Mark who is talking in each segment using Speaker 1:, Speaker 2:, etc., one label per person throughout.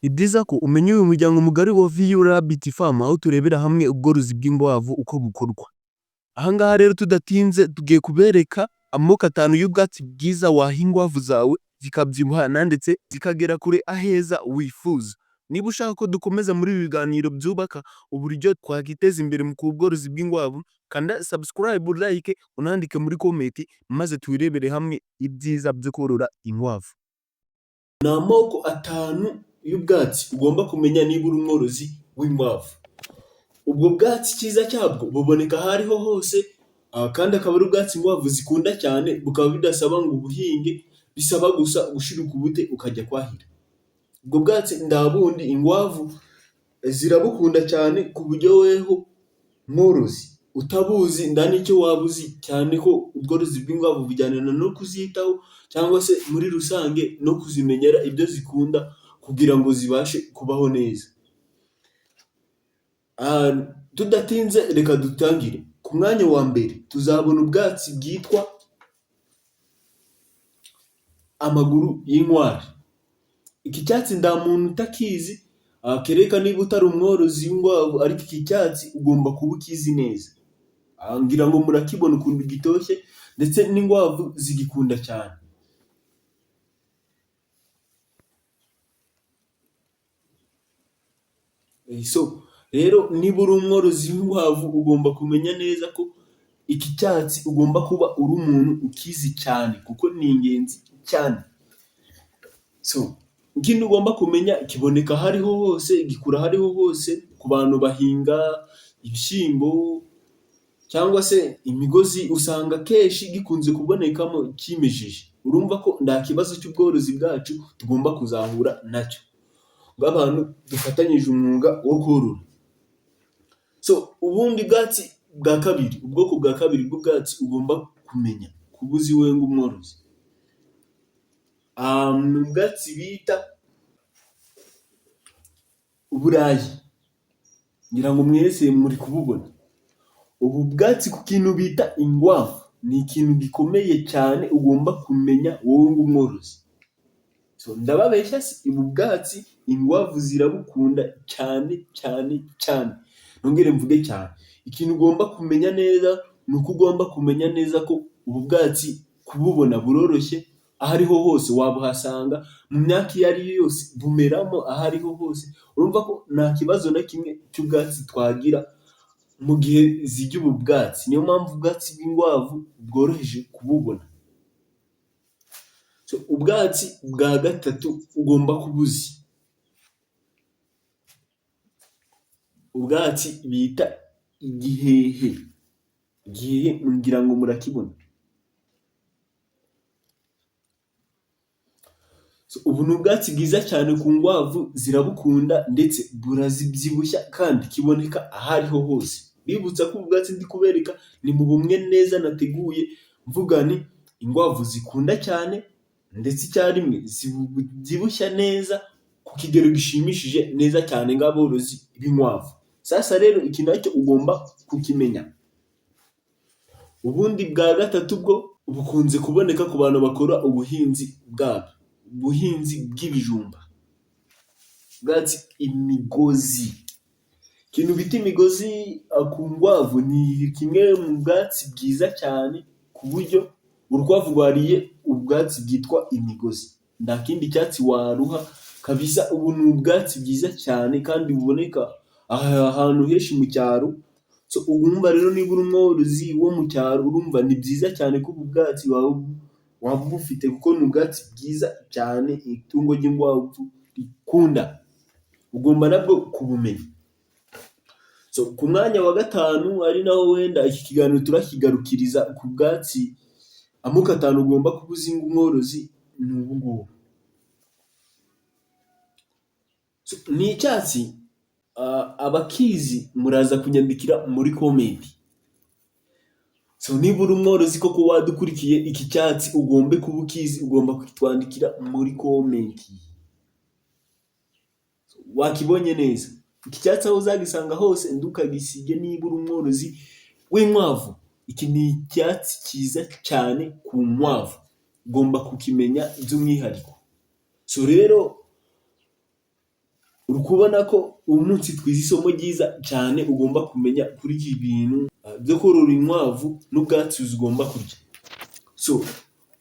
Speaker 1: Ni byiza ko umenya uyu muryango mugari wa VU Rabbit Farm aho turebera hamwe ubworozi bw'inkwavu uko bukorwa. Aha ngaha rero tudatinze tugiye kubereka amoko atanu y'ubwatsi bwiza waha inkwavu zawe zikabyibuha ndetse zikagera kure aheza wifuza. Niba ushaka ko dukomeza muri ibi biganiro byubaka uburyo twakiteza imbere mu bworozi bw'inkwavu, kanda subscribe, like, unandike muri comment maze turebere hamwe ibyiza byo korora inkwavu. Ni amoko atanu y'ubwatsi ugomba kumenya niba uri umworozi w'inkwavu. Ubwo bwatsi icyiza cyabwo buboneka aho ariho hose kandi akaba ari ubwatsi inkwavu zikunda cyane, bukaba bidasaba ngo ubuhinge, bisaba gusa gushirika ubute ukajya kwahira. Ubwo bwatsi nta bundi inkwavu zirabukunda cyane ku buryo weho mworozi utabuzi nta n'icyo waba uzi cyane ko ubworozi bw'inkwavu bujyanirana no kuzitaho cyangwa se muri rusange no kuzimenyera ibyo zikunda kugira ngo zibashe kubaho neza. Tudatinze reka dutangire. Ku mwanya wa mbere tuzabona ubwatsi bwitwa amaguru y'inkware. Iki cyatsi nta muntu utakizi, kereka niba utari umworozi w'inkwavu ariko iki cyatsi ugomba kuba ukizi neza. Ngira ngo murakibona ukuntu gitoshye ndetse n'inkwavu zigikunda cyane. So rero niba uri umworozi w'inkwavu ugomba kumenya neza ko iki cyatsi ugomba kuba uri umuntu ukizi cyane kuko ni ingenzi cyane. So ikindi ugomba kumenya kiboneka aho ariho hose, gikura aho ariho hose ku bantu bahinga ibishyimbo cyangwa se imigozi usanga akenshi gikunze kubonekamo cyimejeje. Urumva ko nta kibazo cy'ubworozi bwacu tugomba kuzahura nacyo nk'abantu dufatanyije umwuga wo korora. So ubundi bwatsi bwa kabiri, ubwoko bwa kabiri bw'ubwatsi ugomba kumenya kuba uzi wowe nk'umworozi, ni ubwatsi bita uburayi. Ngira ngo mwese muri kububona. Ubu bwatsi ku kintu bita inkwavu ni ikintu gikomeye cyane ugomba kumenya wowe nk'umworozi. So ndababeshya se? Ubu bwatsi inkwavu zirabukunda cyane cyane cyane, nongere mvuge cyane. Ikintu ugomba kumenya neza ni uko ugomba kumenya neza ko ubu bwatsi kububona buroroshye, aho ariho hose wabuhasanga, mu myaka iyo ari yo yose bumeramo aho ariho hose, urumva ko nta kibazo na kimwe cy'ubwatsi twagira mu gihe zirya ubu bwatsi. Niyo mpamvu ubwatsi bw'inkwavu bworoheje kububona. So ubwatsi bwa gatatu ugomba kuba uzi, ubwatsi bita igihehe. Igihehe ngira ngo murakibona. So ubu ni ubwatsi bwiza cyane ku nkwavu zirabukunda ndetse burazibyibushya kandi kiboneka aho ariho hose. Mbibutsa ko ubu bwatsi ndi kubereka ni mu bumwe neza nateguye mvuga nti inkwavu zikunda cyane ndetse icyarimwe zibubyibushya neza ku kigero gishimishije neza cyane nk'aborozi b'inkwavu. Sasa rero iki nacyo ugomba kukimenya. Ubundi bwa gatatu bwo bukunze kuboneka ku bantu bakora ubuhinzi bwabyo, ubuhinzi bw'ibijumba. Ubwatsi imigozi. Ikintu bita imigozi ku nkwavu ni kimwe mu bwatsi bwiza cyane ku buryo urukwavu rwariye ubwatsi bwitwa imigozi nta kindi cyatsi waruha kabisa. Ubu ni ubwatsi bwiza cyane kandi buboneka ahantu henshi mu cyaro. So urumva rero niba uri umworozi wo mu cyaro urumva ni byiza cyane ko ubu bwatsi waba ubufite kuko ni ubwatsi bwiza cyane itungo ry'inkwavu rikunda, ugomba nabwo kubumenya. So ku mwanya wa gatanu ari naho wenda iki kiganiro turakigarukiriza ku bwatsi amoko atanu ugomba kuba uzi nk'umworozi ni ubu ngubu. Ni icyatsi abakizi muraza kunyandikira muri comment. So niba uri umworozi koko wadukurikiye iki cyatsi ugombe kuba ukizi, ugomba kutwandikira muri comment. Wakibonye neza. Iki cyatsi aho uzagisanga hose ntukagisige niba uri umworozi w'inkwavu. Iki ni icyatsi cyiza cyane ku nkwavu, ugomba kukimenya by'umwihariko. So rero Uri kubona ko uyu munsi twize isomo ryiza cyane ugomba kumenya kuri ibi bintu byo korora inkwavu n'ubwatsi zigomba kurya. So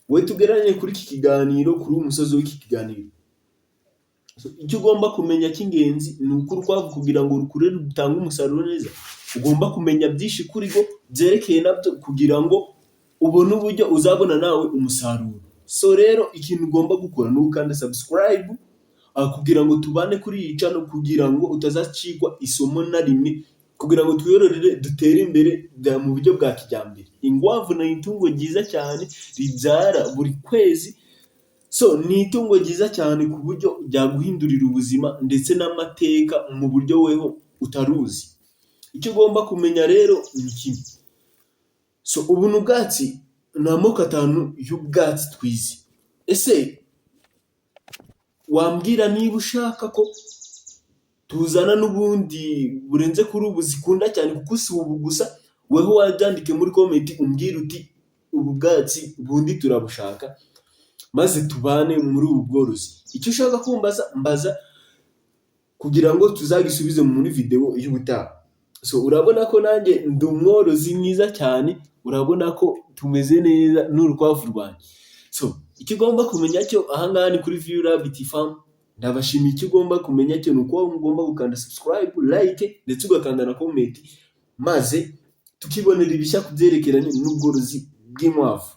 Speaker 1: wowe tugeranye kuri iki kiganiro, kuri uyu musozi w'iki kiganiro. So, icyo ugomba kumenya cy'ingenzi ni uko urukwavu kugira ngo rukure rutange umusaruro neza, ugomba kumenya byinshi kuri rwo byerekeye nabyo kugira ngo ubone uburyo uzabona nawe umusaruro. So rero ikintu ugomba gukora ni ugukanda subscribe kugira ngo tubane kuri iyi channel, kugira ngo utazacikwa isomo na rimwe, kugira ngo twiyororere dutere imbere mu buryo bwa kijyambere. Inkwavu ni itungo ryiza cyane ribyara buri kwezi. So ni itungo ryiza cyane ku buryo ryaguhindurira ubuzima ndetse n'amateka mu buryo weho utaruzi. Icyo ugomba kumenya rero ni kimwe. So ubu ni ubwatsi, ni amoko atanu y'ubwatsi twize. Ese wambwira niba ushaka ko tuzana n'ubundi burenze kuri ubu zikunda cyane, kuko si ubu gusa? Weho wabyandike muri comment umbwire uti: "Ubu bwatsi bundi turabushaka," maze tubane muri ubu bworozi. Icyo ushaka kumbaza, mbaza kugira ngo tuzagisubize muri video y'ubutaha. So urabona ko nanjye ndi umworozi mwiza cyane, urabona ko tumeze neza n'urukwavu rwanjye. So icyo ugomba kumenya cyo, ahangaha ni kuri View Rabbit Farm. Ndabashimiye. Icyo ugomba kumenya cyo ni uko ugomba gukanda subscribe, like ndetse ugakanda na comment, maze tukibonera ibishya ku byerekeranye n'ubworozi bw'inkwavu.